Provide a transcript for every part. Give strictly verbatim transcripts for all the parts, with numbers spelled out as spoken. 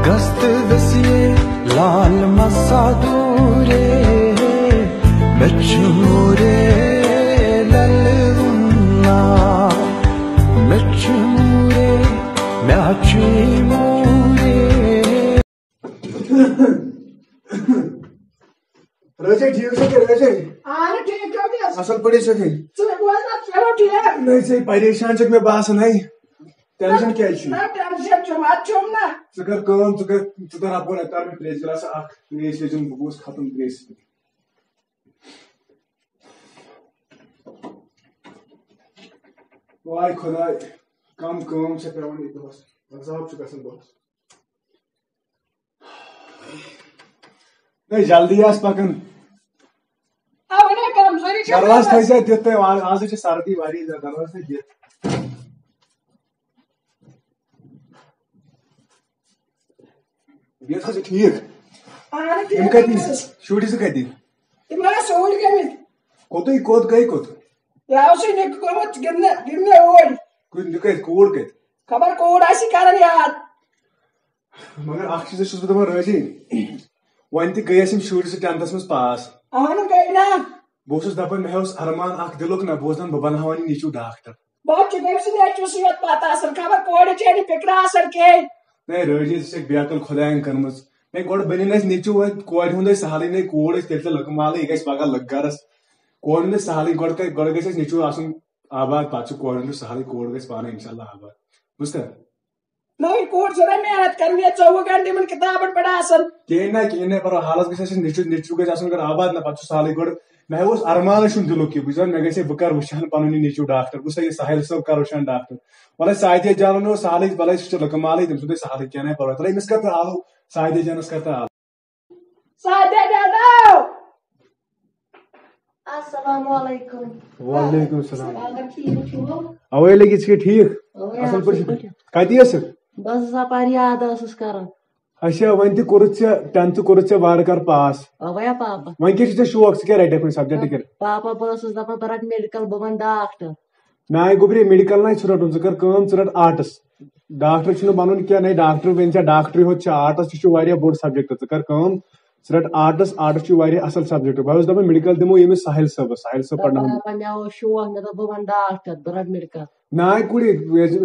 گژھ تہٕ گژھ یے لال مسا دوٗرے، مےٚ چھُ موٗرے لَلہٕ وُنا، مےٚ چھُ موٗرے، مےٚ چھُ موٗرے۔ رٲجی، ٹھیٖک چھُکھے رٲجی؟ اہن ٹھیٖک چھُکھے؟ اصل پٲٹھۍ چھُکھے؟ ژٕ بوز نا، ژٕ چھُکھ ٹھیٖک؟ نہ، ژٕ پریشان چھُکھ مےٚ باسان، ہے۔ ٹینشن کیٛازِ چھُے؟ نہ، ٹینشن چھُم، اتھ چھُم نہ۔ ژٕ کر کٲم، ژٕ کر، ژٕ تر اپور، اتہِ تر مےٚ تریش گلاس اکھ، تریش چیٚیہِ زِ بہٕ گوس ختم تریش سۭتۍ۔ واے خداے، کم کٲم چھےٚ پٮ۪وان یہِ دۄہس، عذاب چھُ گژھان دۄہس۔ ہے، جلدی آس پکان۔ اَوَے نا کمزوری چھےٚ دروازٕ گژھان۔ تھٲیزِ دِتھ تُہۍ، آز، آز چھِ سردی واریاہ زیادٕ، دروازٕ تھٲیزِ دِتھ۔ بیٚیہِ ٲسوا ژٕ ٹھیٖک؟ اَہَن ٹھیٖک یِم کَتہِ؟ پٲٹھۍ۔ شُرۍ زٕ کَتہِ؟ تِم ٲسۍ اوٗرۍ گٔمٕتۍ۔ کوٚتُے، کوٚت گٔے کوٚت؟ یہِ اوسُے نِکہٕ گوٚمُت گِنٛدنہِ، گِنٛدنہِ اوٗرۍ۔ کُنہِ، یہِ کَتہِ، کوٗر کَتہِ؟ خبر کوٗر آسہِ کران یاد۔ مگر اکھ چیٖز چھُس بہٕ دَپان رٲجی، وۄنۍ تہِ گٔیَس یِم شُرۍ زٕ ٹینتھس منٛز پاس۔ اَہَن گٔے نا۔ بہٕ اوسُس دَپان مےٚ اوس ارمان اکھ دِلُک نا، بہٕ اوسُس دَپان بہٕ بناوہون یہِ نیٚچوٗ ڈاکٹر۔ بہٕ چھُ تٔمۍ سٕنٛدِ نیٚچوِس یوت پتہ آسان، خبر کورِ چھےٚ نہٕ فِکرا آسان کِہیٖنۍ۔ ہے رٲجی، ژٕ چھَکھ بیقل خۄدایَن کٔرمٕژ۔ ہے گۄڈٕ بَنہِ نہٕ اَسہِ نیٚچوٗ وۄنۍ، کورِ ہُنٛد اَسہِ سہلٕے نہٕ، کوٗر اَسہِ تیٚلہِ تہِ لٔکہٕ مالٕے، یہِ گژھِ پگاہ لٔکہٕ گرس۔ کورِ ہُنٛد اَسہِ سہلٕے، گۄڈٕ کَتہِ، گۄڈٕ گژھِ اَسہِ نیٚچوٗ آسُن آباد، پتہٕ چھُ کورِ ہُنٛد سہلٕے، کوٗر گژھِ پانَے انشاءاللہ آباد۔ بوٗزتھا؟ نٔوۍ کوٗر چھِ رَنہِ محنت کَرٕنۍ، ییٚتہِ ژوٚوُہ گھنٹہٕ یِمَن کِتابَن پٮ۪ٹھ آسان۔ کِہیٖنۍ نہ، کِہیٖنۍ نہ، پَرواے، حالَس گژھِ آسٕنۍ نیٚچوٗ، نیٚچوٗ گژھِ آسُن اگر آباد، نہ پَتہٕ چھُ سہلٕے گۄڈٕ۔ مےٚ اوس ارمانٕے چھُنہٕ دِلُک یہِ، بہٕ چھُس دَپان، مےٚ گژھِ ہے، بہٕ کَرٕ وٕچھِ ہَن پَنُن یہِ نیٚچوٗ ڈاکٹر، بہٕ چھُس دَپان، یہِ ساحل صٲب کَر وٕچھِ ہَن ڈاکٹر۔ وَلہٕ سعدیہ جانَن اوس سہلٕے، وَلہٕ سُہ چھُ لٔکہٕ مالٕے، تٔمۍ سُنٛد ہے سہلٕے، کینٛہہ نہ پَرواے۔ تَلہٕ أمِس کَر تہٕ آو، سعدیہ جانَس کَر تہٕ آو۔ سعدیہ جانو۔ السلام علیکم۔ وعلیکم السلام۔ بابا ٹھیٖک چھُو؟ اوے لٔگِتھ ژٕ ٹھیٖک؟ اوے اَصٕل اَصٕل پٲٹھۍ چھُکھ؟ پٲٹھۍ۔ کَتہِ ٲسٕکھ؟ بہٕ ٲسٕس اَپارِ یاد ٲسٕس کران۔ اچھا، وۄنۍ تہِ کوٚرُتھ ژےٚ ٹینتھ کوٚرُتھ ژےٚ وارٕ کارٕ پاس۔ اوے ہا پاپا۔ وۄنۍ کیٛاہ چھُ ژےٚ شوق؟ ژٕ کیٛاہ رَٹکھ وۄنۍ سبجیکٹ کیٛاہ؟ پاپا، بہٕ ٲسٕس دَپان بہٕ رَٹہٕ میڈیکل، بہٕ بَنہٕ ڈاکٹر۔ ناے گوٚبرے، میڈیکل ناے ژٕ رَٹ، ژٕ کر کٲم، ژٕ رَٹ آرٹس۔ ڈاکٹر چھُنہٕ بَنُن کینٛہہ، نَے ڈاکٹر، وۄنۍ ژےٚ ڈاکٹرٕے ہوت چھِ، آرٹس تہِ چھُ واریاہ بوٚڑ سبجیکٹ، ژٕ کر کٲم، ژٕ رَٹ آرٹس، آرٹس چھُ واریاہ اَصٕل سبجیکٹ۔ بہٕ اوسُس دَپان میڈیکل دِمو ییٚمِس ساحل صٲبس، ساحل صٲب پَرناوُن۔ دَپان مےٚ اوس شوق، مےٚ دوٚپ بہٕ بَنہٕ ڈاکٹر، بہٕ رَٹہٕ میڈیکل۔ ناے کُڑی،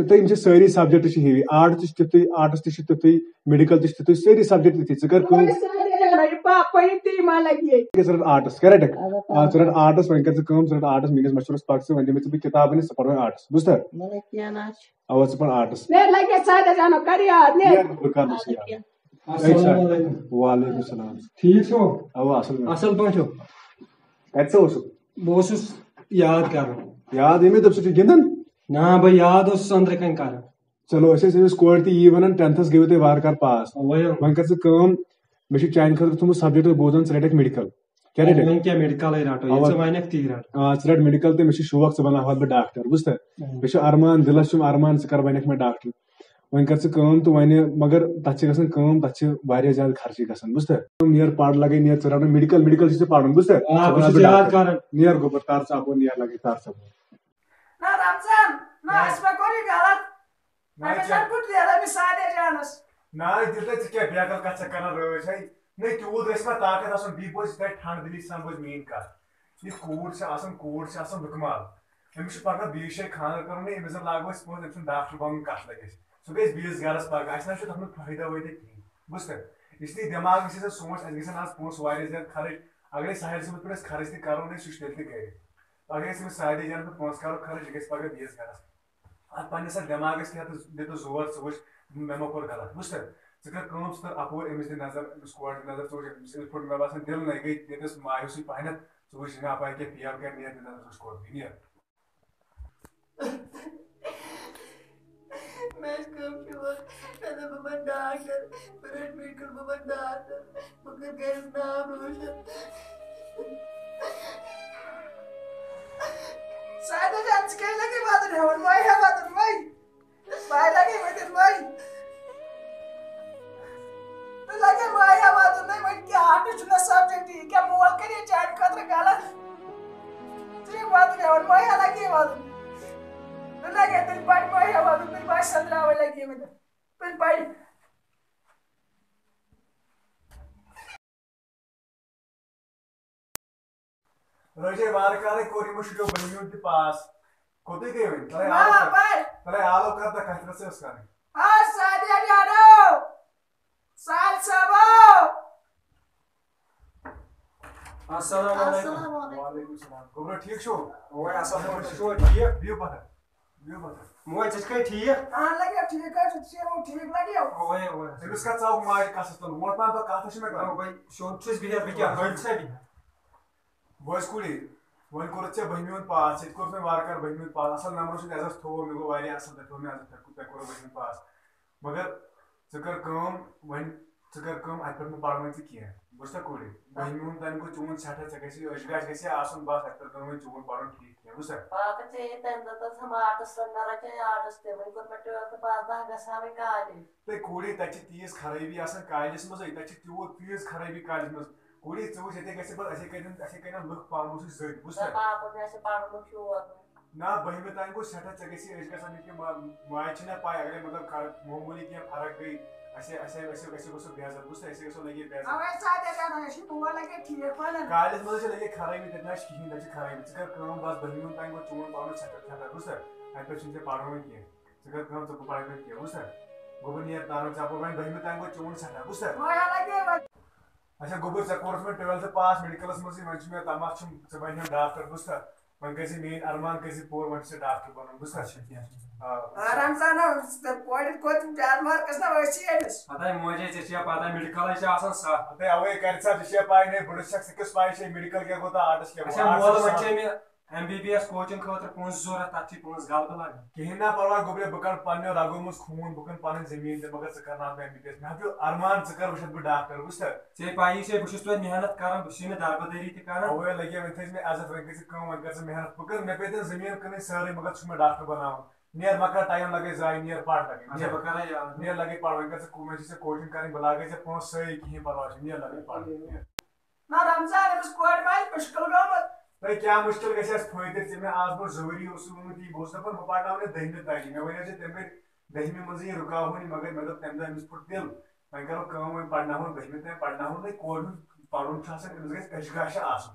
تہٕ یِم چھِ سٲری سبجیکٹ چھِ ہِوی، آرٹس تہِ چھِ تِتھُے، آرٹس تہِ چھِ تِتھُے، میڈیکل تہِ چھِ تِتھُے، سٲری سبجیکٹ تِتھُے۔ ژٕ کر کٲم، وۄنۍ سارے یارا، یہِ پاپا یہِ تی ما لگہِ ییٚتہِ؟ ژٕ رَٹ آرٹس، کریکٹ؟ اَدٕ آ، ژٕ رَٹ آرٹس، وۄنۍ کر ژٕ کٲم، ژٕ رَٹ آرٹس، میٲنِس مشورس پکھ ژٕ، وۄنۍ دِمے ژٕ بہٕ کِتاب أنِتھ، ژٕ پَر وۄنۍ آرٹس، بوٗزتھا؟ وَلہٕ کینٛہہ نہ چھُ۔ اَوا، ژٕ پَر آرٹس۔ مےٚ لگہِ سارے جانو، کر یاد، مےٚ۔ نیر، بہٕ کر نہٕ ژٕ یاد۔ اَدٕ کینٛہہ۔ السلام علیکم۔ وعلیکم السلام۔ ٹھیٖک چھُو؟ اَوا، اَصٕل پٲٹھۍ۔ اَصٕل پٲٹھۍ چھُو؟ کَتہِ سا اوسُکھ؟ بہٕ اوسُس یاد کران۔ یاد ییٚمہِ دوٚپ ژٕ چھُکھ گِنٛدان؟ نہ، بہٕ یاد اوسُس أنٛدرٕ کَنۍ کران۔ چلو، أسۍ ٲسۍ أمِس کورِ تہِ یی وَنان، ٹینتھس گٔیوٕ تُہۍ وارٕ کارٕ پاس۔ اَوَے۔ وۄنۍ کر ژٕ کٲم، مےٚ چھُ چانہِ خٲطرٕ تھوٚمُت سبجیکٹ، بہٕ اوسُس دَپان ژٕ رَٹکھ میڈیکل۔ کیٛاہ رَٹکھ؟ وۄنۍ کیٛاہ میڈیکلٕے رَٹو، ییٚلہِ اَوا۔ ژٕ وَنکھ تی رَٹو۔ آ، ژٕ رَٹ میڈیکل تہٕ مےٚ چھُ شوق ژٕ بَناوہَتھ بہٕ ڈاکٹر، بوٗزتھا؟ اۭں۔ مےٚ چھُ ارمان، دِلس چھُم ارمان ژٕ کر بَنکھ مےٚ ڈاکٹر۔ وۄنۍ کر ژٕ کٲم تہٕ وۄنۍ، مگر تَتھ چھِ گژھان کٲم، تَتھ چھِ واریاہ زیادٕ خرچہٕ گژھان، بوٗزتھا؟ نیر پَر لَگے، نیر ژٕ رَٹ میڈیکل، میڈیکل چھُے ژےٚ پَرُن، بوٗزتھا؟ آ، ژٕ بَن بہٕ چھُس ڈاکٹر۔ یاد کران۔ نیر گوٚبُر، تَر ژٕ اَپور، نیر لَگے، تَر ژٕ اَپور۔ نہ رمضان، نہ، نہ۔ اَسہِ ما کوٚر یہِ غلط؟ نہ، أمِس ژےٚ ہن کوٚر ڈیرٕ أمِس سعدیہ جانس۔ نہ، دِل تہٕ ژٕ کیٛاہ بیقل کتھ ژےٚ کران رٲز ہے؟ نہ، تیوٗت گژھِ ما طاقت آسُن، بیٚیہِ بوز یِتھ کٲٹھۍ ٹھنڈ دِلی سان بوز میٛٲنۍ کتھ۔ یہِ کوٗر چھِ آسان، کوٗر چھِ آسان لُکہٕ مال۔ أمِس چھُ پگاہ بیٚیِس جایہِ خانٛدر کرُن، ہے، أمِس زن لاگو أسۍ پونٛسہٕ، أمۍ سُنٛد ڈاکٹر بنُن کتھ لگہِ اَسہِ؟ سُہ گژھِ بیٚیِس گرس پگاہ، اَسہِ نہ چھُ تتھ منٛز فٲیدٕ وٲیدٕ کِہیٖنۍ۔ بوٗزتھٕ؟ اس لیے دٮ۪ماغ گژھِ سا سونٛچ، اَسہِ گژھن آز پونٛسہٕ واریاہ زیادٕ خرٕچ۔ اگرے ساحل صٲبس پٮ۪ٹھ أسۍ خرٕچ تہِ کرو نہٕ، سُہ چھُ تیٚلہِ تہِ گرِ۔ اگرے أسۍ أمِس سعدیہ جانس پٮ۪ٹھ پونٛسہٕ کرو خرٕچ، یہِ گژھِ پگاہ بیٚیِس گرس۔ اتھ پننِس اتھ دٮ۪ماغس تہِ ہیٚتہٕ، دِتہٕ زور، ژٕ وٕچھ، مےٚ ما کوٚر غلط، بوٗزتھٕ؟ ژٕ کر کٲم، ژٕ تر اپور أمِس دِ نظر، أمِس کورِ دِ نظر، ژٕ وٕچھ، أمِس، أمِس پھوٚٹ، مےٚ باسان، دِل نَے، گٔے ییٚتٮ۪س مایوٗسی پہنتھ، ژٕ وٕچھ، مےٚ اپارِ کیٛاہ فیل کرِ، نیر دِ نظر، ژٕ وٕچھ کورِ، نیر۔ مےٚ ٲسۍ کٲم شوق، مےٚ دوٚپ بہٕ بنہٕ ڈاکٹر، بہٕ رَٹہٕ میڈیکل، بہٕ بنہٕ ڈاکٹر، بہٕ کرٕ گرِ ناو روشن۔ سعدیہ جان، ژٕ کیٛازِ لگے وَدُن ہٮ۪وان؟ وۄنۍ ہا وَدُن، وۄنۍ۔ وۄنۍ لگے وۄنۍ دِنۍ وۄنۍ۔ تہٕ لگے وۄنۍ ہا وَدُن، نَے وۄنۍ کیٛاہ آرٹس چھُنہ سبجیکٹ، یہِ کیٛاہ مول کَرِ چانہِ خٲطرٕ غلط؟ ژٕ چھُکھ وَدُن ہٮ۪وان، وۄنۍ ہا لگے وَدُن۔ تہٕ لگے تیٚلہِ پَرِ، وۄنۍ ہا وَدُن، تیٚلہِ باسہِ سا درٛاوٕے لگے وۄنۍ۔ تیٚلہِ پَرِ۔ درٛٲجے وارٕ کارٕے کوٚر یِمو شُریو بٔنیُن تہِ پاس۔ کوٚتُے گٔے وۄنۍ؟ تۄہہِ آلو کر-، تۄہہِ آلو کر تہٕ کتھ رژھ ٲس کرٕنۍ؟ آ، سعدیہ جانو، سعد صٲبو۔ السلام علیکم۔ السلام علیکم۔ وعلیکم السلام۔ گوٚبرا، ٹھیٖک چھُو؟ اَوَے، اَصٕل پٲٹھۍ، تُہۍ چھِوا ٹھیٖک؟ بِہِو پَتھَر۔ بِہِو پَتھَر۔ موج، ژٕ چھَکھے ٹھیٖک؟ اَہَن لَگیو ٹھیٖک حظ چھُ، ژٕ چھُکھ ٹھیٖک لَگیو؟ اَوَے، اَوَے۔ أمِس کَتھ ژاوُکھ ماجہِ کَسَس تَل؟ ووٹ پَہَن تہٕ کَتھ چھِ مےٚ کَرٕنۍ؟ اَوَے، سیوٚد چھُس بِہِتھ، بہٕ کیٛاہ، ہٲلۍ چھُسا بِہِتھ؟ بوز کُڑی، وۄنۍ کوٚرُتھ ژےٚ بٔہمہِ ہُنٛد پاس، ییٚتہِ کوٚرُتھ وۄنۍ وارٕ کارٕ بٔہمہِ ہُنٛد پاس۔ اَصٕل نمبرو سۭتۍ عزت تھوٚو، مےٚ گوٚو واریاہ اَصٕل، تۄہہِ تھوٚو مےٚ عزت، تۄہہِ کوٚر-، تۄہہِ کوٚروٕ بٔہمہِ ہُنٛد پاس۔ مگر ژٕ کر کٲم، وۄنۍ ژٕ کر کٲم، اَتہِ پٮ۪ٹھ مہٕ پَر وۄنۍ ژٕ کینٛہہ۔ بوٗزتھا کورِ؟ بٔہمہِ ہُنٛد تانۍ گوٚو چون سٮ۪ٹھاہ، ژےٚ گژھِ، أچھ گژھِ آسُن بَس، اَتہِ پٮ۪ٹھ گوٚو وۄنۍ چون پَرُن ٹھیٖک کینٛہہ، بوٗزتھا؟ پاپہٕ، ژےٚ ییٚتہِ تَمہِ دۄہ تَتھ ہم آرٹس پٮ۪ٹھ نہ رَٹے آرٹس تہِ، وۄنۍ کوٚر مےٚ ٹُوٮ۪لتھٕ پاس، بہٕ ہا گژھٕ ہا وۄنۍ کالج۔ تَے کورِ، تَتہِ چھِ تیٖژ خرٲبی آسان کالجَس منٛزٕے، تَتہِ چھِ تیوٗت تیٖژ خرٲبی کالجَس منٛز۔ کورِ، ژٕ وٕچھ، ییٚتہِ گژھِ پَتہٕ اَسے کَتٮ۪ن، اَسے کَتٮ۪ن لُکھ پانہٕ وٕچھِ زٔدۍ، بوٗزتھا؟ پاپہٕ، مےٚ آسہِ پَرنُک شوق۔ نہ، بٔہمہِ تام گوٚو سٮ۪ٹھاہ، ژےٚ گژھی أچھ گژھن یہِ کہِ ما-، ماجہِ چھِنہ پَے، اگرے مطلب کر-، معموٗلی کینٛہہ فرق گٔے، اَسے، اَسے، اَسے، اَسے گژھو بے عزت، بوٗزتھا، اَسے گژھو لگے بے عزت۔ اَوَے ساتہٕ دَپان، أسۍ چھِ مول لگے ٹھیٖک وَنان۔ کالجَس منٛز چھِ لگے خرٲبی، تَتہِ نہ چھِ کِہیٖنۍ، تَتہِ چھِ خرٲبی۔ ژٕ کر کٲم، بَس بٔہمہِ ہُنٛد تام گوٚو چون پَرُن ژھٮ۪ٹھا ژھٮ۪ٹھا، بوٗزتھا، اَتہِ پٮ۪ٹھ چھُنہٕ ژےٚ پَرُن وۄنۍ کینٛہہ۔ ژٕ کر کٲم، ژٕ پَرَکھ وۄنۍ کینٛہہ، بوٗزتھا؟ گوٚبُر نیر تارُن، ژےٚ پوٚر وۄنۍ بٔہمہِ تام گوٚو چون ژھٮ۪ٹھا، بوٗزتھا؟ وۄنۍ لگے وۄنۍ۔ اچھا گوٚبُر، ژےٚ کوٚرُتھ وۄنۍ ٹُوٮ۪لتھٕ پاس میڈیکلس منٛزٕے، وۄنۍ چھُ مےٚ تماہ چھُم ژٕ بنہِ ہا ڈاکٹر، بوٗزتھا؟ وۄنۍ کٔرۍ زِ میٲنۍ ارمان کٔرۍ زِ پوٗرٕ، وۄنۍ چھُ ژےٚ ڈاکٹر بنُن، بوٗزتھا؟ اچھا، کینٛہہ چھُنہٕ۔ آ، بوٗزتھا؟ آرام سان حظ، تہٕ کورِ کھۄتہٕ زیادٕ مارکس نا أسۍ چھِ أمِس۔ پتہ ہے موجے، ژےٚ چھےٚ پتہ میڈیکلے چھِ آسان سخ۔ ہتے اوے کرِ ژےٚ، ژےٚ چھےٚ پاے نے، بٕڈٕ چھکھ، ژٕ کِژھ پاے چھے میڈیکل کیٛاہ گوٚو تہٕ آرٹس کیٛاہ گوٚو؟ اچھا، آرٹس مول چھِ وۄنۍ سخ۔ چھے مےٚ M B B S coaching خٲطرٕ پونٛسہٕ ضروٗرت، تَتھ چھِ پونٛسہٕ غلبہٕ لگان۔ کِہیٖنۍ نہ پرواے گوٚبرے، بہٕ کَڑٕ پنٛنیو رگو منٛز خوٗن، بہٕ کٕنہٕ پَنٕنۍ زٔمیٖن تہِ، مگر ژٕ کَرناوَکھ بہٕ ایم بی بی ایس۔ مےٚ ہا پیوٚو ارمان، ژٕ کَر وٕچھَتھ بہٕ ڈاکٹر، بوٗزتھا؟ ژےٚ پَیی چھے، بہٕ چھُس توتہِ محنت کران، بہٕ چھُسے نہٕ دربٕدٔری تہِ کران۔ اَوَے لَگے وۄنۍ تھٲے زِ مےٚ عزت، وۄنۍ کٔرۍ زِ کٲم، وۄنۍ کَر ژٕ محنت۔ بہٕ کَرٕ، مےٚ پیٚیہِ تیٚلہِ زٔمیٖن کٕنٕنۍ سٲرٕے، مگر ژٕ چھُکھ مےٚ ڈاکٹر بَناوُن۔ نیر مَکار ٹایم لَگے ضایع، نیر پَر لَگے، اچھا، نیر۔ بہٕ کَرٕ یاد۔ نیر لَگے پَر، وۄنۍ کَر ژٕ کو-، وۄنۍ چھِ ژےٚ کوچنگ کَرٕنۍ، بہٕ لاگَے ژےٚ پونٛسہٕ سٲری، کِہیٖنۍ پَرواے چھُنہٕ، نیر لَگے پَر، نیر۔ نہ رمضان، أمِس کورِ ما آسہِ مُشکِل گوٚمُت؟ تۄہہِ کیٛاہ مُشکِل گژھِ اَسہِ فٲطر؟ ژےٚ مےٚ آز برونٛٹھ زٕ ؤری اوسُس ووٚنمُت یی، بہٕ اوسُس دَپان بہٕ پَرناوَن یہِ دٔہمہِ تانۍ۔ مےٚ وَنیو ژےٚ تَمہِ گرِ دٔہمہِ منٛزٕے یہِ رُکاوہون یہِ، مگر مےٚ دوٚپ تَمہِ دۄہ أمِس پھُٹ دِل، وۄنۍ کَرو کٲم، وۄنۍ پَرناوہون دٔہمہِ تانۍ، پَرناوہون نہٕ، کورِ ہُنٛد پَرُن چھُ آسان، أمِس گژھِ أچھ گاشہِ آسُن۔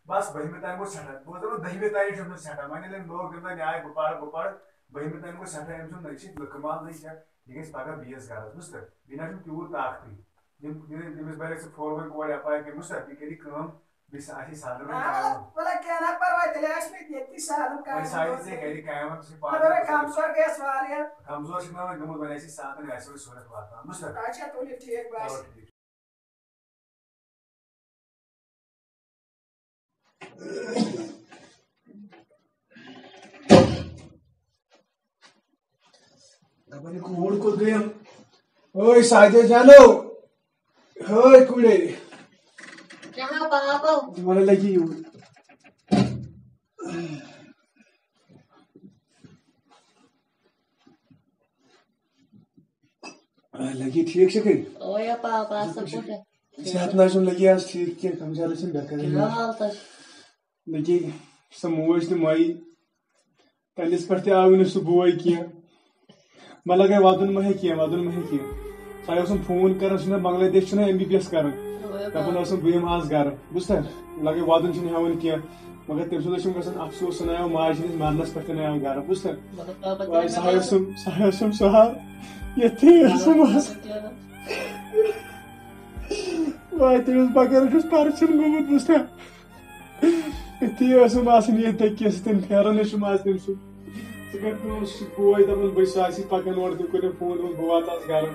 بَس بٔہمہِ تانۍ گوٚو سٮ۪ٹھاہ، بہٕ اوسُس دَپان دٔہمہِ تانۍ چھُ أمِس سٮ۪ٹھاہ، وۄنۍ ییٚلہِ أمۍ لوگ تَمہِ دۄہ نیاے بہٕ پَرٕ، بہٕ پَرٕ، بٔہمہِ تانۍ گوٚو سٮ۪ٹھاہ، أمۍ سُنٛد نہ، یہِ چھِ لُکہٕ مال نہ، یہِ چھےٚ، یہِ گژھِ پَگاہ بیٚیِس گَرَس، بوٗزتھٕ؟ بیٚیہِ نہ چھُنہٕ تیوٗت طاقتٕے۔ یِم، یِم، ییٚمِس بَرٮ۪کھ ژٕ فون وۄنۍ کورِ اَپارِ کٔرِمٕژ، تَتہِ کٔرِو کٲم، بیٚیہِ سا-، آسہِ سادٕ وۄنۍ آ، کٲم۔ وَلہٕ کینٛہہ نہ پَرواے، تیٚلہِ آسہِ مےٚ ییٚتی سادٕ وۄنۍ کامہِ ساوِ دۄہ ژےٚ تہِ۔ گَرِ کامہِ وۄنۍ، ژٕ چھِ پانہٕ مگر وۄنۍ کَمزور گٔیَس واریاہ۔ کَمزور چھِنہٕ وۄنۍ گٔمٕژ، وۄنۍ آسہِ سادَن، آسہِ وۄنۍ صوٗرت واتان، بوٗزتھٕ؟ اچھا، تُلِو، ٹھیٖک باسہِ۔ چلو، ٹھیٖک۔ دَپان یہِ کوٗر کوٚت گٔیَم؟ اوے ساجد جانو، ہے کُڑے۔ کیٛاہ ہا پاپا؟ وَنان لَگہِ یوٗر۔ آ، لگی ٹھیٖک چھکھٕے؟ اویا پاپا، اصل پٲٹھۍ۔ صحت نہ حظ چھُنہٕ لگی آز ٹھیٖک کینٛہہ، کم زیادٕ چھِنہٕ بٮ۪کار کیٛاہ یِوان۔ حال تۄہہِ؟ لگی سۄ موج تہِ مۄیی، تَلِس پٮ۪ٹھ تہِ آوٕے نہٕ سُہ بوے کینٛہہ۔ مےٚ لگے ودُن مہ ہیٚکہِ کینٛہہ، ودُن مہ ہیٚکہِ کینٛہہ۔ سُہ اوسُم فون کران، سُہ چھُنہ بنگلہ دیش چھُنہ ایم بی بی ایس کران۔ اویا دپان پاپا۔ اوسُم بہٕ یِمہٕ آز گرٕ، بوٗزتھا؟ لگے ودُن چھُنہٕ ہٮ۪وان کینٛہہ۔ مگر تٔمۍ سُنٛد اوسُم گژھان افسوس، سُہ نہ آو ماجہِ ہٕنٛدِس مرنس پٮ۪ٹھ تہِ نہ آو گرٕ، بوٗزتھا؟ مطلب، پاپا، وۄنۍ تیٚلہِ سُہ ہا اوسُم، سُہ ہا اوسُم سُہ ہا ییٚتھی اوسُم آز۔ وۄنۍ تٔمِس بغٲر چھُس پرچھُن گوٚمُت، بوٗزتھا؟ ییٚتھی اوسُم آسان ییٚتہِ تٔکِس سۭتۍ، پھیران اوسُم آز تٔمۍ سُنٛد۔ ژٕ کر کٲم، سُہ چھُ بوے دپان، بہٕ چھُس آسی پکان اورٕ، تٔمۍ کوٚر مےٚ فون، دوٚپُن، بہٕ واتہٕ آز گرٕ۔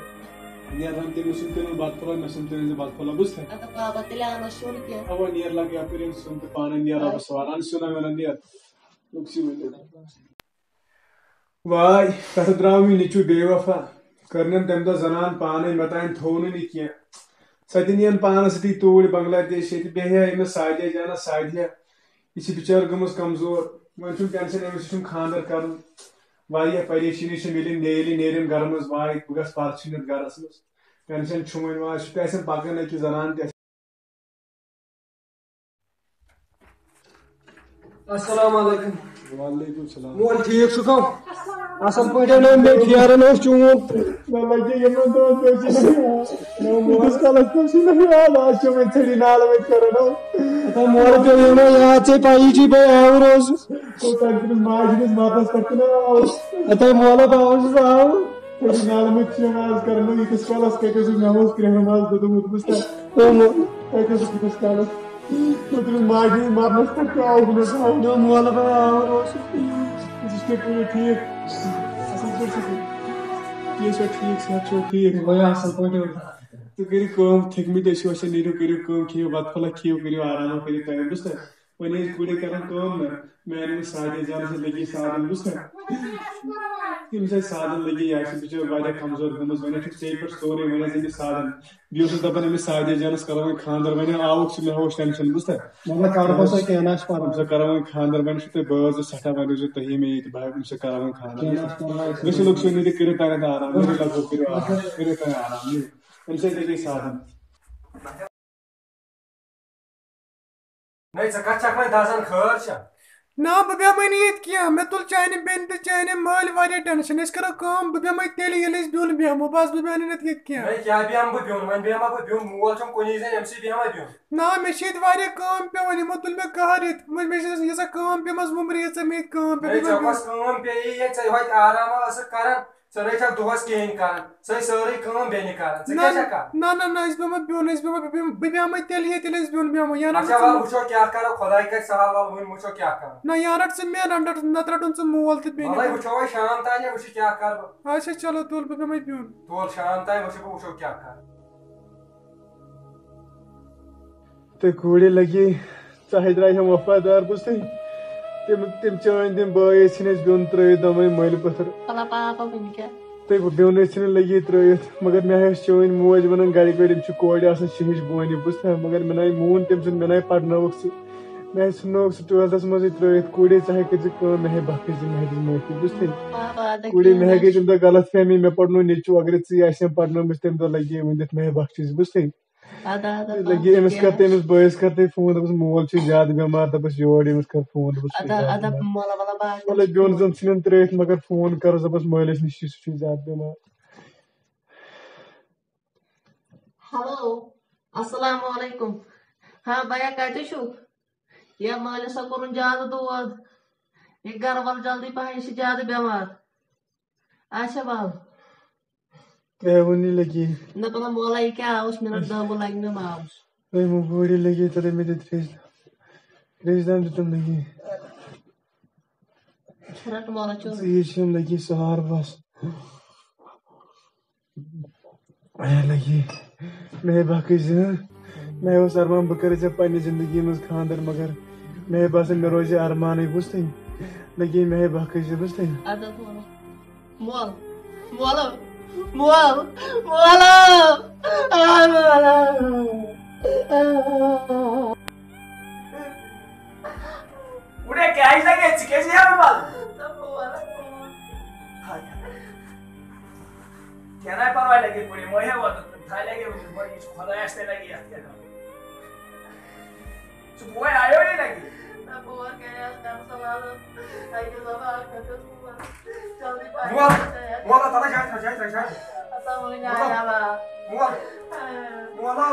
نیران تٔمِس سُنٛد تٔمِس بتہٕ پھوٚلہ، مےٚ سُنٛد تٔمِس بتہٕ پھوٚلہ، بوٗزتھا؟ اَدٕ بابا، تیٚلہِ اَنو سیُن کینٛہہ۔ اَوا، نیر لگہِ یپٲرۍ أمۍ سیُن تہٕ پانَے نیر رَبَس حوالہٕ، اَن سیُن اَنو نیر۔ لوٚگ سُے ؤنِتھ۔ واے، پٮ۪ٹھٕ درٛاو مےٚ نیٚچوٗ بے وفا، کٔرنَم تَمہِ دۄہ زنان پانَے، مےٚ تام تھوٚو نہٕ یہِ کینٛہہ۔ سۄ تہِ نِیَن پانَس سۭتی توٗرۍ بنگلہ دیش، ییٚتہِ بیٚہہِ ہا أمِس سعدیہ جانَس سعدیہ۔ یہِ چھِ بِچٲر گٔمٕژ کمزور، وۄنۍ چھُم ٹٮ۪نشَن أمِس، یہِ چھُم خانٛدر کَرُن۔ واریاہ پریشٲنی چھِ مےٚ، ییٚلہِ ییٚلہِ نیرِ أمۍ گرٕ منٛز، واے، بہٕ گژھٕ پَرٕ ژھٕنِتھ گرَس منٛز۔ ٹٮ۪نشَن چھُم وۄنۍ، واے، سُہ تہِ آسٮ۪م پَکان أکِس زنان تہِ۔ السلام علیکم۔ وعلیکم السلام۔ مول ٹھیٖک چھُکھو؟ اصل پٲٹھۍ نہ مےٚ پھیران اوس چون۔ نہ لگہِ یِمن دۄہن پیوٚو ژےٚ نہٕ یاد۔ نہ مول۔ ییٖتِس کالس پیوٚو ژےٚ نہٕ یاد، آز چھِ وۄنۍ ژھٔڑی نالہٕ وۄنۍ کران ہو۔ ہتا مول پیوٚو یِمن یاد، ژےٚ پَیی چھِ بہٕ آوُر اوسُس۔ او تَمہِ تٔمِس ماجہِ ہٕنٛدِس مطلبس پٮ۪ٹھ تہِ نہ آوُر۔ ہتا مول ہا بہٕ اوسُس آوُر۔ ژھٔڑی نالہٕ مٔتۍ چھِ یِم آز کران، ییٖتِس کالس کتہِ اوسُکھ، مےٚ اوس کرٛیٚہنہٕ منٛز دوٚدمُت، بوٗزتھا؟ او مول۔ کتہِ اوسُکھ ییٖتِس کالس؟ تہٕ تٔمِس ماجہِ ہٕنٛدِ مرنَس پٮ۪ٹھ تہِ آوُکھ نہٕ زانٛہہ۔ نہ، مولہٕ بَے آوُر اوسُس۔ ژٕ چھُکھ ٹھیٖک؟ اَصٕل پٲٹھۍ چھُکھ؟ ٹھیٖک چھا؟ ٹھیٖک، صحت چھُوا ٹھیٖک؟ بَے اَصٕل پٲٹھۍ۔ تُہۍ کٔرِو کٲم، تھٔکمٕتۍ ٲسِو، اَسہِ نیٖرِو، کٔرِو کٲم، کھیٚیِو بَتہٕ پھوٚلہ، کھیٚیِو، کٔرِو آرام، کٔرِو تۄہہِ، بوٗزتھا؟ وۄنۍ ٲسۍ گُرۍ کران کٲم نہ، میانہِ أمِس سعدیہ جانس سۭتۍ لٔگی سادن، بوٗزتھا؟ تٔمِس ٲسۍ سادن لٔگی، یہِ آسہِ بِچٲر واریاہ کمزور گٔمٕژ، وۄنۍ چھُکھ ژےٚ پٮ۪ٹھ سورُے، وۄنۍ ٲسۍ أمِس سادن۔ بیٚیہِ اوسُس دپان أمِس سعدیہ جانس کرو وۄنۍ خانٛدر، وۄنۍ آوُکھ ژٕ، مےٚ ہوو ٹینشن، بوٗزتھا؟ مطلب کرو سا کینٛہہ نہ چھُ پرواے۔ أمِس کرو وۄنۍ خانٛدر، وۄنۍ چھُ تۄہہِ بٲژ زٕ سٮ۪ٹھاہ، وۄنۍ روٗزِو تُہی مےٚ ییٚتہِ، بہٕ ہٮ۪کہٕ أمِس سۭتۍ کرو وۄنۍ خانٛدر۔ کینٛہہ نہ چھُ پرواے۔ گٔژھِو لُکھ سُنٛد ییٚتہِ، کٔرِو تۄہہِ آرام، کٔرِو لگ بگ، کٔرِو آرام، کٔرِو تۄہہِ آرام، یِیِو۔ أمِس سۭتۍ لٔگی سادن۔ نَے، ژٕ کَتھ چھَکھ وۄنۍ دَزان، خٲر چھا؟ نہ، بہٕ بیٚہمَے نہٕ ییٚتہِ کینٛہہ۔ مےٚ تُل چانہِ بیٚنہِ تہٕ چانہِ مٲلۍ واریاہ ٹٮ۪نشَن۔ أسۍ کَرو کٲم، بہٕ بیٚہمَے تیٚلہِ، ییٚلہِ أسۍ بیوٚن بیٚہمو۔ بَس، بہٕ بیٚہمہٕ نہٕ ییٚتہِ کینٛہہ۔ نَے، کیٛاہ بیٚہمہٕ بہٕ بیوٚن؟ وۄنۍ بیٚہمہ بہٕ بیوٚن؟ مول چھُم کُنی زٔنۍ، أمۍ سٕے بیٚہمہ بیوٚن؟ نہ، مےٚ چھِ ییٚتہِ واریاہ کٲم پٮ۪وان، یِمو تُل مےٚ قہر ییٚتہِ۔ وۄنۍ مےٚ چھِ ییٖژاہ کٲم پیٚمٕژ، وُمرِ ییٖژاہ مےٚ ییٚتہِ کٲم نَے، پٮ۪مٕژ، ژےٚ وۄنۍ کۄس کٲم پیٚیہِ ییٚتہِ؟ ژےٚ وۄتہِ آرامہ ٲسٕکھ کَران۔ ژٕ نَے چھَکھ دۄہَس کِہیٖنۍ کَران، ژٕ ہے سٲرٕے کٲم بیٚنہِ کَران، ژٕ نہ، کیٛاہ چھَکھ کَران؟ نہ، نہ، نہ، أسۍ بیٚہمو بیوٚن، أسۍ بیٚہمو، بہٕ بیٚہمہٕ، بہٕ بیٚہمَے تیٚلہِ ییٚتہِ، ییٚلہِ أسۍ بیوٚن بیٚہمو، یا نہ اچھا، وَلہٕ وٕچھو کیٛاہ کَرو، خۄداے کَرِ سَہَل، وَلہٕ وٕنۍ وٕچھو کیٛاہ کَرو۔ نہ، یا رَٹ ژٕ مےٚ، نہ رَٹ، نَتہٕ رَٹُن ژٕ مول تہٕ بیٚنہِ۔ وَلَے وٕچھو وۄنۍ شام تام، وٕچھِ کیٛاہ کَرٕ بہٕ۔ اچھا، چلو، تُل، بہٕ بیٚہمَے بیوٚن۔ تُل، شام تام وٕچھِ بہٕ، وٕچھو کیٛاہ کَرٕ۔ تہٕ کوٗرِ لَگے ژاہہِ درایہِ ہم وفادار، بوٗزتھٕے؟ تِم، تِم چٲنۍ تِم بٲے ٲسۍ ژھٕنۍ اَسہِ بیوٚن ترٲوِتھ، دۄنوَے مٔلۍ پٔتھٕر۔ پَلا پاپا وٕنہِ کیٛاہ؟ تہٕ بیوٚن ٲسۍ ژھٕنٕنۍ لٔگی ترٲوِتھ، مگر مےٚ ٲسۍ چٲنۍ موج وَنان، گَرِکۍ وٲلۍ، یِم چھِ کورِ آسان شِہِج بونہِ، بوٗزتھا؟ مگر مےٚ نَے مون تٔمۍ سُنٛد، مےٚ نَے پَرنٲوٕکھ ژٕ۔ مےٚ ٲسۍ ژھٕننووُکھ سُہ ٹُوٮ۪لتھَس منٛزٕے ترٲوِتھ۔ کوٗرِ، ژٕ ہٮ۪کھ کٔرِتھ کٲم، مےٚ ہٮ۪کھ بَخٕش دِ، مےٚ ہٮ۪کھ دِ معٲفی، بوٗزتھٕے؟ پاپا، اَدٕ کوٗرِ، کیٛاہ مےٚ ہٮ۪کھ گٔے نہٕ؟ تَمہِ دۄہ غلط فہمی، مےٚ پَرنو نیٚچوٗ، اگرے ژٕے آسہِ ہم پَرنٲومٕژ تَمہِ دۄہ لَگہِ ہے ؤنِتھ مےٚ بَخٕش، بوٗزتھٕے؟ ادا، ادا، لگی أمِس کر تہٕ أمِس بٲیِس کر تہٕ فون، دوٚپُس، مول چھُ زیادٕ بٮ۪مار، دوٚپُس، یور أمِس کر فون، دوٚپُس، چھُ ادا، زیادٕ ادا، بٮ۪مار۔ مولا، ولا، باغ وَلہٕ، بیوٚن زَن ژھٕنِن ترٛٲوِتھ، مگر فون کَرُس، دوٚپُس، مٲلِس نِش چھُ، سُہ چھُ زیادٕ بٮ۪مار۔ ہیلو، السلام علیکم۔ ہاں بیا، کَتہِ چھُکھ؟ یا مٲلِس ہا کوٚرُن زیادٕ دود۔ یہِ گَرٕ وَل جلدی پَہَن، یہِ چھِ زیادٕ بٮ۪مار۔ اچھا، وَل۔ ترٛےٚ وُنہِ لٔگی۔ نہ، بَلا مولا، یہِ کیٛاہ آوُس مِنَٹ دَہ وُہ لَگہِ مےٚ، ما آوُس۔ تۄہہِ مو گوڑِ لٔگی، تۄہہِ مےٚ دِ ترٛیش۔ ترٛیش دام دیُتُم لٔگی۔ رَٹ مولا چوب۔ ژیٖرۍ چھِ یِم لٔگی سہار بَس۔ اے لٔگی۔ مےٚ ہے بَکٕج زِ۔ مےٚ اوس اَرمان بہٕ کَرٕ ژےٚ پنٛنہِ زِندگی منٛز خانٛدَر، مگر مےٚ ہے باسان مےٚ روزِ اَرمانٕے، بوٗزتھٕے؟ لٔگی مےٚ ہے بَکٕج زِ، بوٗزتھٕے؟ اَدٕ حظ وَلہٕ۔ مول، مولو، مول، مولو، آ، مولو۔ وُڑے کیٛازِ لگے؟ ژٕ کیٛازِ ہیوان پَلو؟ ہاے۔ کینٛہہ نہ پرواے لگے، وُڑے مہ ہیوان، تھاے لگے وُڑے، مہ، یہِ چھُ خۄدایَس تہِ لگہِ یَتھ کیٛاہ کَرُن۔ ژٕ بوے آیو یہِ لگہِ۔ نہ، بور کَرِ آز کَم سوال۔ اَکہِ زمانہٕ اَکھ کَتھ ٲس بور۔ جلدی پَہَن مول، کَر ژٕ یَتھ۔ مول، تَلہٕ جاے ترٛاو، جاے ترٛاو، جاے ترٛاو۔ ہتا وۄنۍ مول، آیہِ علاوٕ۔ مول، آ۔ مول آو۔ ہتا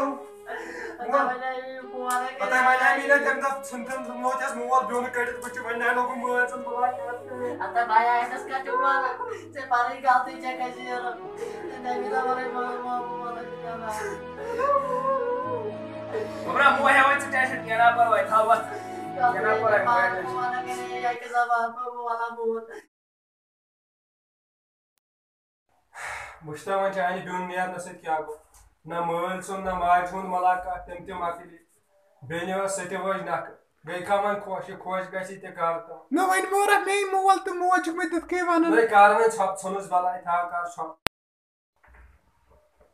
مول۔ وۄنۍ آیہِ یہِ بور کَرِ پَتہٕ وۄنۍ آیہِ آز۔ مےٚ تَمہِ دۄہ ژھٕن تَمہِ دۄہ موت یَس مول بیوٚن کٔڑِتھ، بہٕ چھُ وۄنۍ نہ لوٚگُم مٲلۍ سُنٛد بلاے کَرُن۔ ہتا بہٕ آیس کَتھ چھُ وَنان؟ ژےٚ پَنٕنۍ غلطی چھےٚ کٔشیٖر۔ گوٚبرا، مو ہٮ۪وان ژٕ ٹٮ۪نشن، کینٛہہ نہ پرواے، تھاو وَتھ۔ کینٛہہ نہ پرواے، مو ہٮ۪وان ٹٮ۪نشن۔ وٕچھ تہٕ وۄنۍ چانہِ بیوٚن نیرنہٕ سۭتۍ کیٛاہ گوٚو۔ نہ مٲلۍ سُنٛد، نہ ماجہِ ہُنٛد ملاقات، تِم تہِ مۄکلے۔ بیٚنہِ ٲس، سۄ تہِ ؤج نکھٕ۔ گٔے کھا وۄنۍ خۄش، یہِ خۄش گژھِ تہِ کر تام۔ نہ وۄنۍ مورکھ مے مول تہٕ موج چھُکھ مےٚ تِتھ کٔنۍ وَنان۔ نہ کر وۄنۍ ژھۄپ، ژھٕنُس بلاے، تھاو کر ژھۄپ۔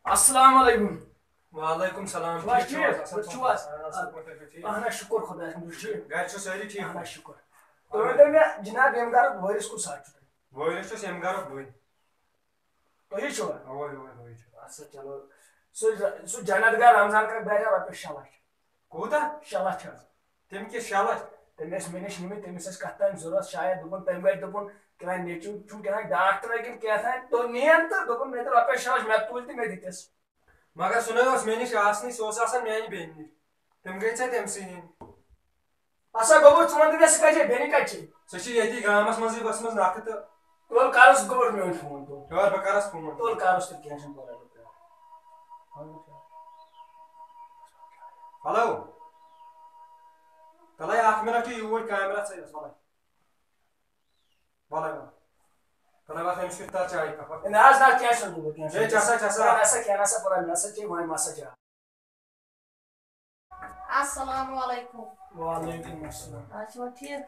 السلام علیکم۔ وعلیکم السلام۔ چھِو حظ ٹھیٖک چھِو حظ؟ ٹھیٖک؟ اَصٕل چھِو حظ؟ پٲٹھۍ، اَصٕل پٲٹھۍ، تُہۍ چھِو ٹھیٖک؟ اَہَن حظ، شُکُر خۄدایَس کُن، تُہۍ چھِو ٹھیٖک؟ گَرِ چھِو سٲری ٹھیٖک؟ اَہَن حظ، شُکُر۔ تُہۍ ؤنۍ تو مےٚ جِناب، ییٚمہِ گَرُک وٲرِث کُس حظ چھُ تۄہہِ؟ وٲرِث چھُس ییٚمہِ گَرُک بٕے۔ تُہی چھِوا؟ اَوَے، اَوَے، بٕے چھُس۔ اَچھا، چلو۔ سُہ، سُہ جنت گار رمضان کاک داریا رۄپیَس شےٚ لَچھ۔ کوٗتاہ؟ شےٚ لَچھ حظ۔ تٔمۍ کِتھ شےٚ لَچھ؟ تٔمۍ ٲسۍ مےٚ نِش نِمٕتۍ، تٔمِس ٲسۍ کَتھ تام ضوٚرَتھ، شاید دوٚپُن، تٔمۍ گَرِ دوٚپُن، کیٛاہ نیٚچوٗ چھُم کیٛاہ ڈاکٹر کِنہٕ کیٛاہ تام، تو نِیَن تہٕ دوٚپُن، مےٚ تہِ رۄپیَس شیٚے لَچھ مےٚ تُلۍ تہٕ مےٚ دِتِس۔ مگر سُہ نہ اوس مےٚ نِش آسنٕے، سُہ اوس آسان میٛانہِ بیٚنہِ نِش۔ تِم گٔے ژےٚ تٔمۍ سٕے ہِنٛدۍ۔ اَسا گوٚبُر، ژٕ وَن تہٕ مےٚ، سُہ کَتہِ چھےٚ؟ بیٚنہِ کَتہِ چھےٚ؟ سۄ چھِ ییٚتی گامَس منٛزٕے ؤژھمٕژ نَکھٕ تہٕ۔ تُل کَرُس گوٚبُر میون فون تُل۔ یور بہٕ کَرَس فون۔ تُل کَرُس تہٕ کینٛہہ چھُنہٕ پَرواے۔ ہیلو۔ تَلَے اَکھ مِنَٹ چھُ یوٗرۍ کیمرہ ژٲیِس، وَلَے۔ وَلَے، وَلَے۔ تَلَے وَتھ أمِس کیُتھ تَر چایہِ کَپا۔ نہ حظ، نہ، کینٛہہ چھُنہٕ گوٚبُر، کینٛہہ ہے، چھُنہٕ۔ چَسا، چَسا۔ نہ سا، کینٛہہ نہ سا پَرواے، نہ سا چے وۄنۍ مَسا چاے۔ السلام علیکم۔ وعلیکم السلام۔ آ، چھِوا ٹھیٖک؟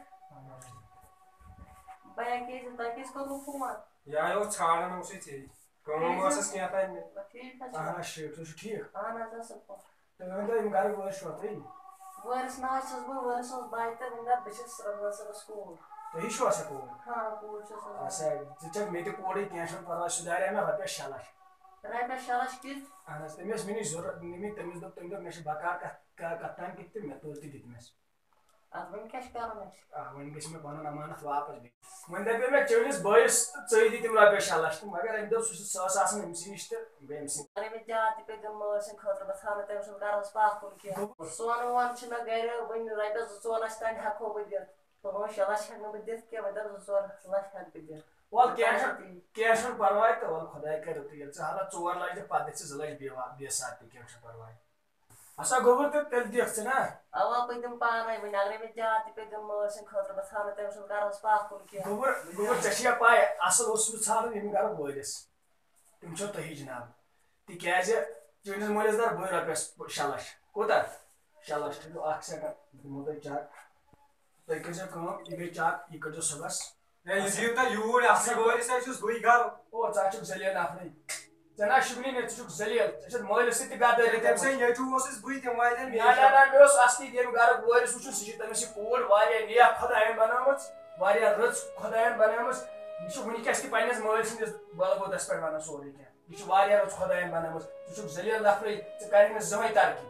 بیا کیٛازِ، تۄہہِ کیٛازِ کوٚروٕ فون؟ یہِ آیو ژھانٛڈان اوسُے ژےٚ۔ کٲم ٹھیٖک چھا؟ ٲسٕس کینٛہہ تام مےٚ۔ ٹھیٖک حظ چھُ۔ اہن حظ، ٹھیٖک، تُہۍ چھِو ٹھیٖک؟ اہن حظ، اَصٕل پٲٹھۍ۔ تُہۍ ؤنۍ تو، یِم گَرٕکۍ وٲرۍ چھِوا تُہۍ؟ وٲرِس نہ حظ چھَس بہٕ، وٲرِس اوس بَچہٕ تہٕ وٕنۍ دَپ بہٕ چھَس رمضان صٲبَس کوٗر۔ تُہی چھِوا سۄ کوٗر؟ ہاں، کوٗر چھَس حظ۔ اچھا، ژٕ چھَکھ مےٚ تہِ کوٗرٕے، کینٛہہ چھُنہٕ پَرواے، سُہ دارے مےٚ رۄپیَس شےٚ لَچھ۔ رۄپیَس شےٚ لَچھ کِتھ؟ اہن حظ، تٔمۍ ٲسۍ مےٚ نِش ضوٚرَتھ، مےٚ، تٔمِس دوٚپ، تٔمۍ دوٚپ، مےٚ چھِ بکار کَتھ، کا-، کَتھ تام کِتھ تہٕ مےٚ تُلۍ تہٕ دِتۍ مےٚ۔ اَتھ وۄنۍ کیٛاہ چھُ کَرُن اَسہِ؟ آ، وۄنۍ گژھِ مےٚ پَنُن اَمانَتھ واپَس بیٚیہِ۔ وۄنۍ دَپے مےٚ چٲنِس بٲیِس تہٕ ژٕے دِ تِم رۄپیَس شےٚ لَچھ تہٕ، مگر أمۍ دوٚپ سُہ چھُ، سُہ ٲس آسان أمۍ سٕے نِش تہٕ بیٚیہِ أمۍ سٕے۔ اَگر مےٚ زیادٕ تہِ پیٚیہِ دیُن مٲلۍ سٕنٛدِ خٲطرٕ، بہٕ ژھانہٕ تٔمۍ سُنٛد قرض پاکھ کُن کینٛہہ۔ سۄن وۄن چھُنہٕ گَرِ، وۄنۍ رۄپیَس زٕ ژور لَچھ تام ہٮ۪کہو بہٕ دِتھ۔ پانٛژھ شےٚ لَچھ ہٮ۪کہٕ نہٕ بہٕ دِتھ کینٛہہ، وۄنۍ دَپ زٕ ژور لَچھ ہٮ۪کہٕ بہٕ دِتھ۔ وَلہٕ کینٛہہ چھُنہٕ، کینٛہہ چھُنہٕ پَرواے تہٕ وَلہٕ خۄداے کَرِ رُتُے، ییٚلہِ ژٕ حالہ ژور لَچھ دِکھ، پَتہٕ دِکھ ژٕ زٕ لَچھ بیٚیہِ وا-، بیٚیہِ ساتہٕ تہِ، کینٛہہ چھُنہٕ پَرواے۔ اَسا گوٚبُر تہٕ تیٚلہِ دِکھ ژٕ نا۔ اَوا، بہٕ دِمہٕ پانَے وۄنۍ، اَگَرے مےٚ زیادٕ تہِ پیٚیہِ دیُن مٲلۍ سٕنٛدِ خٲطرٕ، بہٕ ژھانہٕ تٔمۍ سُنٛد قرض پاکھ کُن کینٛہہ۔ گوٚبُر، گوٚبُر، ژےٚ چھےٚ پَے، اَصٕل اوسُس بہٕ ژھانڈان ییٚمہِ گَرُک وٲرِث۔ تِم چھِو تُہی جِناب۔ تِکیٛازِ چٲنِس مٲلِس دَر بٕے رۄپیَس شےٚ لَچھ۔ کوٗتاہ؟ شےٚ لَچھ۔ ٹھٔہرِو اَکھ سیکنڈ، بہٕ دِمو تۄہہِ چَک۔ تُہۍ کٔرۍزیو کٲم، یہِ گٔے چَک، یہِ کٔرۍزیو صُبحَس۔ ہے، یہِ دِیِو تۄہہِ یوٗرۍ، اَصلی وٲرِس ہے چھُس بٕے گَرُک۔ او، ژٕ ہا چھُکھ ذٔلیٖل نفرٕے۔ ژےٚ نہ شوٗبنٕے نہٕ، ژٕ چھُکھ ذٔلیٖل۔ ژےٚ چھَتھ مٲلِس سۭتۍ تہِ غدٲری ہے، تٔمۍ کٔرمٕژ۔ سٕنٛدۍ نیٚچوٗ اوسُس بٕے، تِم واتن مےٚ نہ، نِش۔ نہ، نہ، مےٚ اوس اَصلی ییٚمہِ گَرُک وٲرِس وٕچھُن، سُہ چھِ تٔمِس یہِ کوٗر واریاہ نیک خۄدایَن بَنٲومٕژ، واریاہ رٕژ خۄدایَن بَنٲومٕژ۔ یہِ چھُ وٕنۍکٮ۪س تہِ پنٛنِس مٲلۍ سٕنٛدِس بَلبوٗدَس پٮ۪ٹھ وَنان سورُے کینٛہہ۔ یہِ چھِ واریاہ رٕژ خۄدایَن بَنٲومٕژ۔ ژٕ چھُکھ ذٔلیٖل نفرٕے، ژٕ کَرِکھ نہٕ زٕہٕنۍ ترقی۔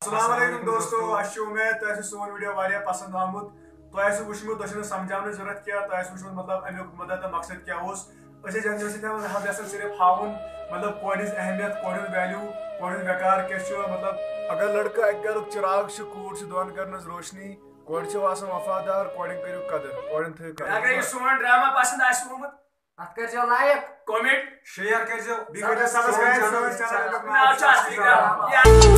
السلام علیکم دوستو، اَسہِ چھُ اُمید تۄہہِ آسہِ سون ویٖڈیو واریاہ پسنٛد آمُت۔ تۄہہِ آسہِ وٕچھمُت، تۄہہِ چھُنہٕ سمجھاونٕچ ضوٚرتھ کینٛہہ، تۄہہِ آسہِ وٕچھمُت، مطلب، اَمیُک مدد تہٕ مقصد کیٛاہ اوس۔ أسۍ ٲسۍ جنرل سۭتۍ ہٮ۪وان حظ یژھان صرف ہاوُن، مطلب، کورِ ہٕنٛز اہمیت، کورِ ہُنٛد ویلیو، کورِ ہُنٛد وقار کیٛاہ چھُ، مطلب۔ اگر لڑکہٕ اَکہِ گرُک چراغ چھُ، کوٗر چھِ دۄن گرن ہٕنٛز روشنی، کورِ چھِ آسان وفادار، کورٮ۪ن کٔرِو قدر، کورٮ۪ن تھٲیِو قدر۔ اگر یہِ سون ڈرامہ پسنٛد آسہِ آمُت، اَتھ کٔرۍزیو لایک۔ کمنٹ۔ شیئر کٔرۍزیو۔ بیٚیہِ کٔرۍزیو سبسکرائب۔ سبسکرائب۔ سٲنۍ چینل۔ ناو چھُ اصلی گرٛام۔